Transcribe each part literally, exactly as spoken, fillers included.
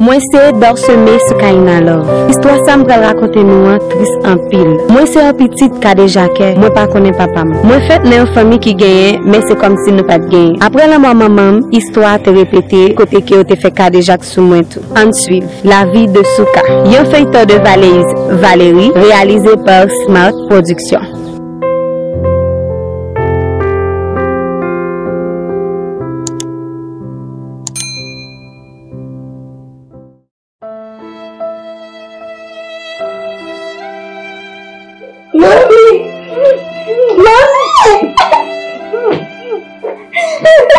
Mwen se Dorseme Soukaina Love. Istwa sa m pral rakonte nou an tris anpil. Mwen se yon pitit kadejakè, mwen pa konnen papa m. Mwen fèt nan yon fanmi ki genyen, men se kòmsi nou pa t genyen. Apre lanmò manman m, istwa a te repete kote ke yo te fè kadejak sou mwen tou. Ann swiv. La vie de Souka, yon feyton de Valeriz Valery, réalisé par Smart Production. Mami! Mami! Mami!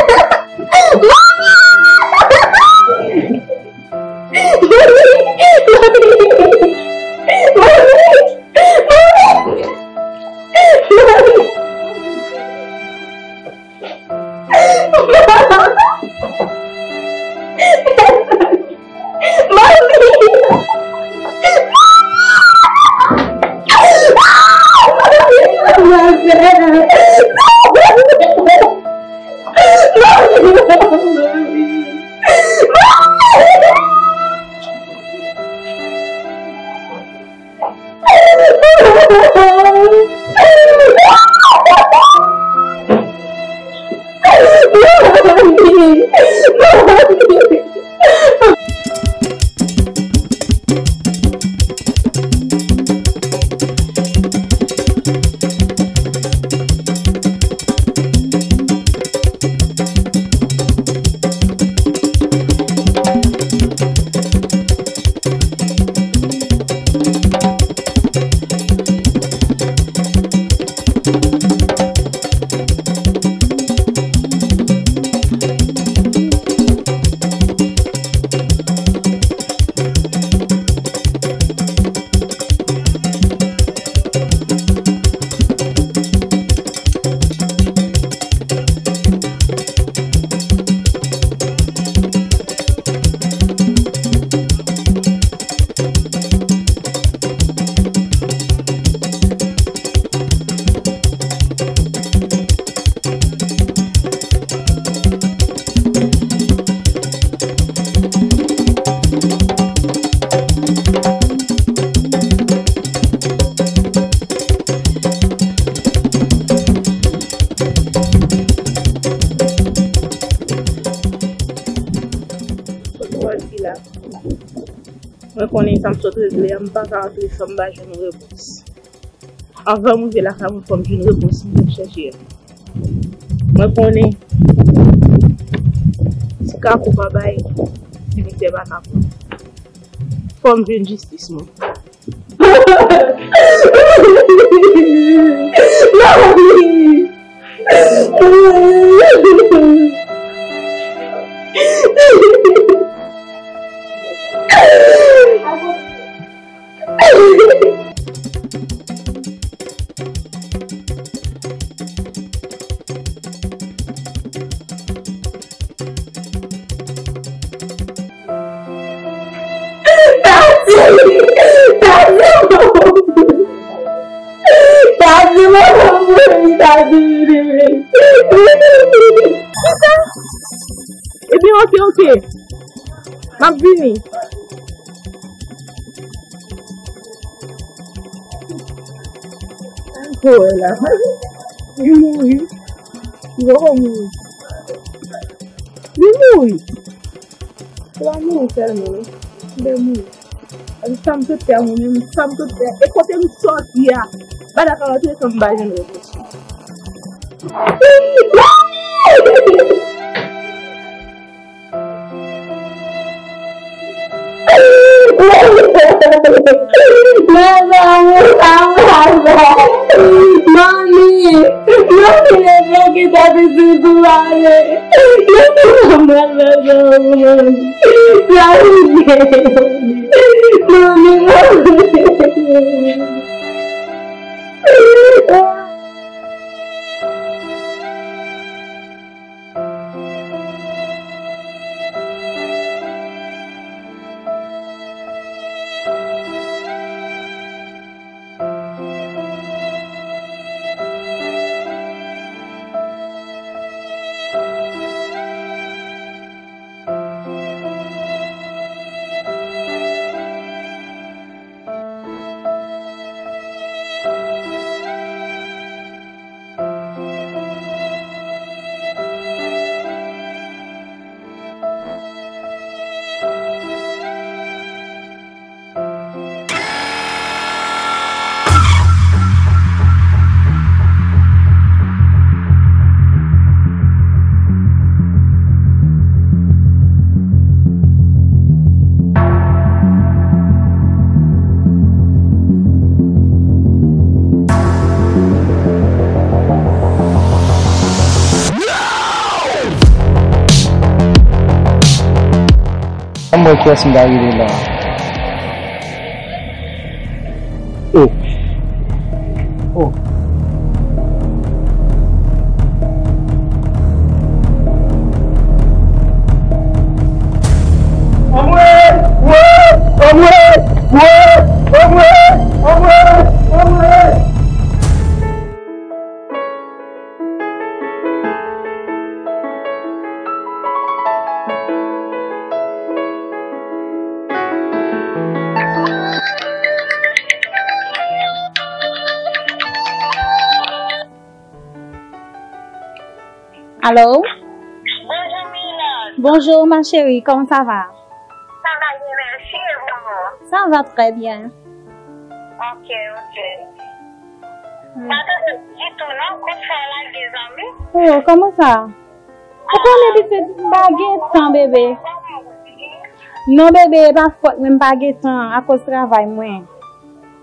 Sot sòti la. Mwen konnen sa m sot regle a, m pa ka antre san m pa jwenn repons. Anvan m rive lakay mwen, fò m jwenn repons mwen t ap chèche a. Mwen konnen si Kako pa bay, simitè pa ka pran. Fò m jwenn jistis mwen. Tati! Tati, manman mouri, Tati, vini, vini. Kisa? Ebyen, oke, oke. M ap vini. Ko wè la. Li mouri. Li poko mouri. Li mouri. Se pa mouri sèlman, non. Li mouri. Sa m tout fè, mwen menm, sa m tout fè. E kote m sòti a? Badakala, tout tan m pa jwenn repons. Mami, mami, leve, kite pitit ou ale. Mami, mami, mami, mami, mami. Mwen kwè si m ta rive la. Oh. Oh. Anmwe! Wè! Anmwe! Wè! Anmwe! Anmwe! Anmwe! Allô? Bonjour, Mila. Bonjour, ma chérie, comment ça va? Ça va bien, merci, et vous? Ça va très bien. Ok, ok. Hmm. Pa tande ditou non, kout fè w lage zanmi. Oh, kòman sa? Ou konnen pitit m pa gen tan, bebe. Non, bebe, e pa fòt mwen, m pa gen tan akoz travay mwen.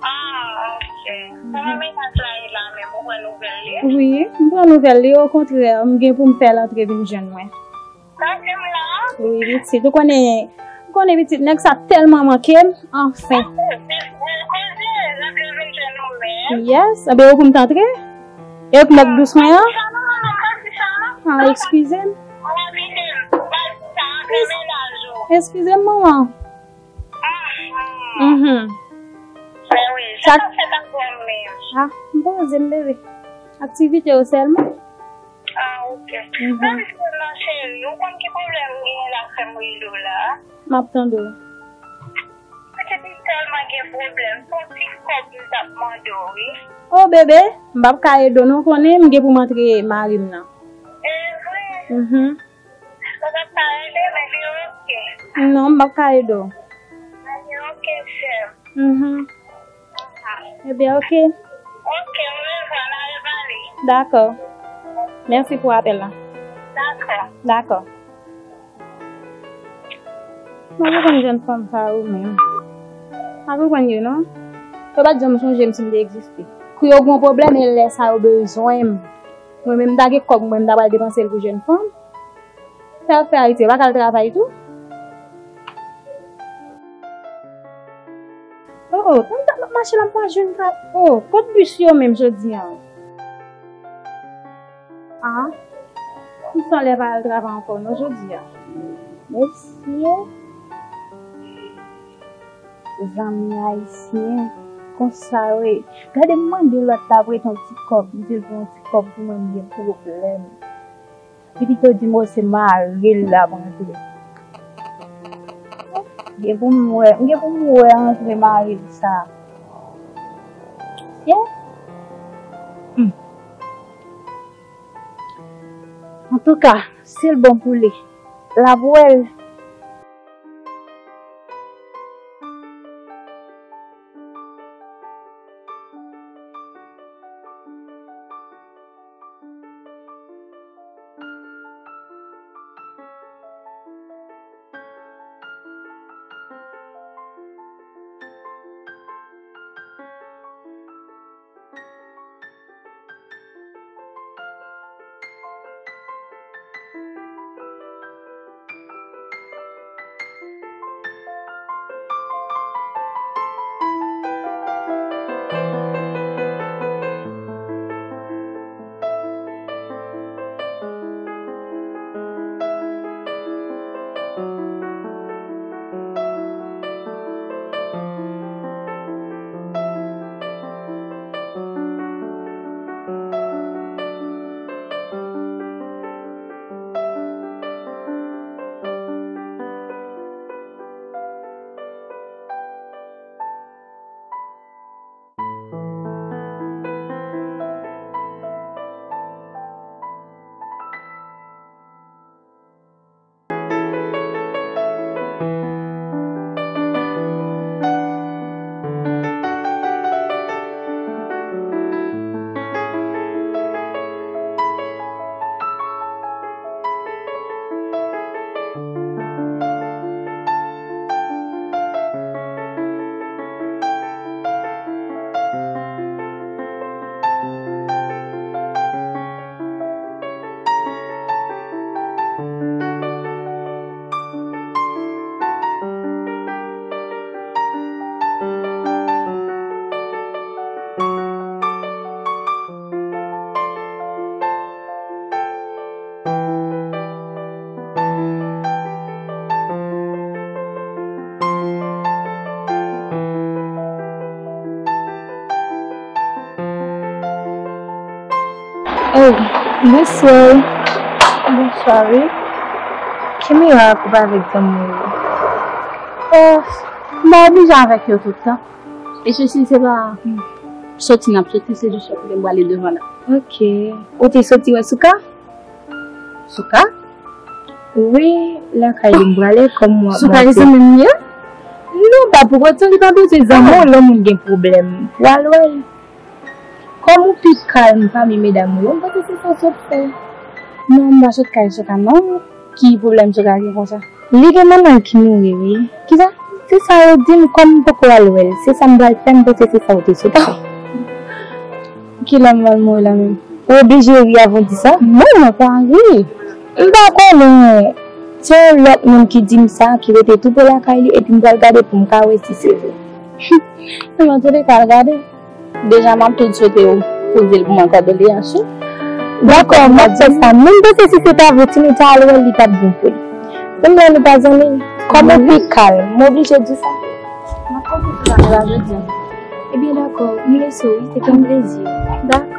Ah, ok. Kòman mennaj la ye la menm, ou pran nouvèl li? Wi, m pran nouvèl li, okontrè, m gen pou m fè l antre vin jwenn mwen. Sa di m la? Wi, pitit. Ou konnen, ou konnen pitit, nèg sa tèlman manke m, anfen. Koze, l ap vin jwenn ou menm. Yes, enben ou pou m t antre? E ou k nèg dous mwen an? Ah, eskize m. Eskize m, manman. Mhm. Sa, ah, m poze m, bebe. Aktivite yo sèlman. Ah, ok. Mhm. Non, non, cheri, ou konn ki pwoblèm m genyen la fè m rele w la? M ap tande w. Pitit m tèlman gen pwoblèm, se yon ti kòb m t ap mande w, wi. Oh, bebe, m p ap ka ede w non, konnen m gen pou m antre mari m nan. E vre? Mhm. Ou p ap ka ede m, ebyen, ok. Non, m p ap ka ede w. Ebyen, ok, chè. Mhm. Ebyen, ok. Ok, m revwa, n a repale. Dakò. Mèsi pou apèl la. Dakò. Dakò. Mwen pa konn jèn fanm sa yo menm. Pa konprann yo non. Yo pa t janm sonje m si m te egziste. Kou yo gon pwoblèm, e lè sa yo bezwen m. Mwen menm, m ta gen kòb mwen, m ta pral depanse l pou jèn fanm. Sa yo fè Ayiti, yo pa ka al travay tou? Oh, oh, tann tan m ap mache la, m pa jwenn ka. Oh, kot bis yo menm jodi a? Ah, m san lè pa al travay ankò non jodi a. Mesye, zanmi ayisyen, konsa yo ye. Gade m mande lòt la prete yon ti kòb, m di l pou yon ti kòb pou mwen, m gen pwoblèm. Li pito di m, o, se mari l l ap rantre. Gen pou m wè, gen pou m wè rantre mari l sa. Sye. Hmm. Antouka, si l bon pou li, l ap wè l. Oh, bonswa. Bonswa, wi. Ki mirak ou pa avèk zanmi w yo? Oh, m pa oblije avèk yo tout tan. E sesi, se pa soti n ap soti, se jis soti m prale devan la. Ok. Ou te soti wè Souka? Souka? Wi, lakay li m prale, kòm mwen. Souka e zanmi m ye? Non, pa pou otan li pa bezwen zanmi w, lè moun gen pwoblèm pou al wè l. Kòm ou pi kalm pami medam ou yo, m panse se sa w sot fè. Non, m pa sot kay Souka, non. Ki pwoblèm Souka gen konsa? Li gen manman l ki mouri, wi. Kisa? Se sa yo di m, kòm m poko al wè l. Se sa m pral fè, m panse se sa w te sot fè. Kilè manman l mouri la menm? Ou oblije ri avan w di sa? Non, mwen pa ri. M pa konnen. Se yon lòt moun ki di m sa, ki rete tou pre lakay li, epi m pral gade pou m ka wè si se vre. Mwen tou de ka al gade. Deja, m ap tou swete w poze l pou mwen kondoleyans ou. Dakò, m ap fè sa. Men m panse si se ta vre, si nou ta al wè l, li t ap bon pou li. Menm lè nou pa zanmi, kòm ou pi kalm, m oblije di sa. M ap konte sou sa jodi a. Ebyen, dakò, m lese w, wi, se te yon plezi. Dakò.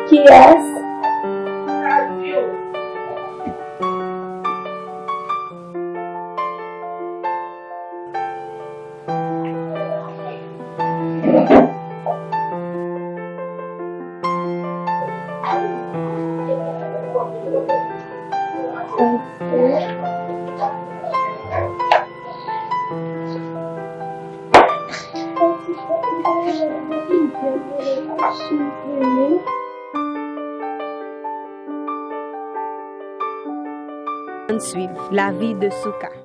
Kiyès? Ann swiv lavi de Souka.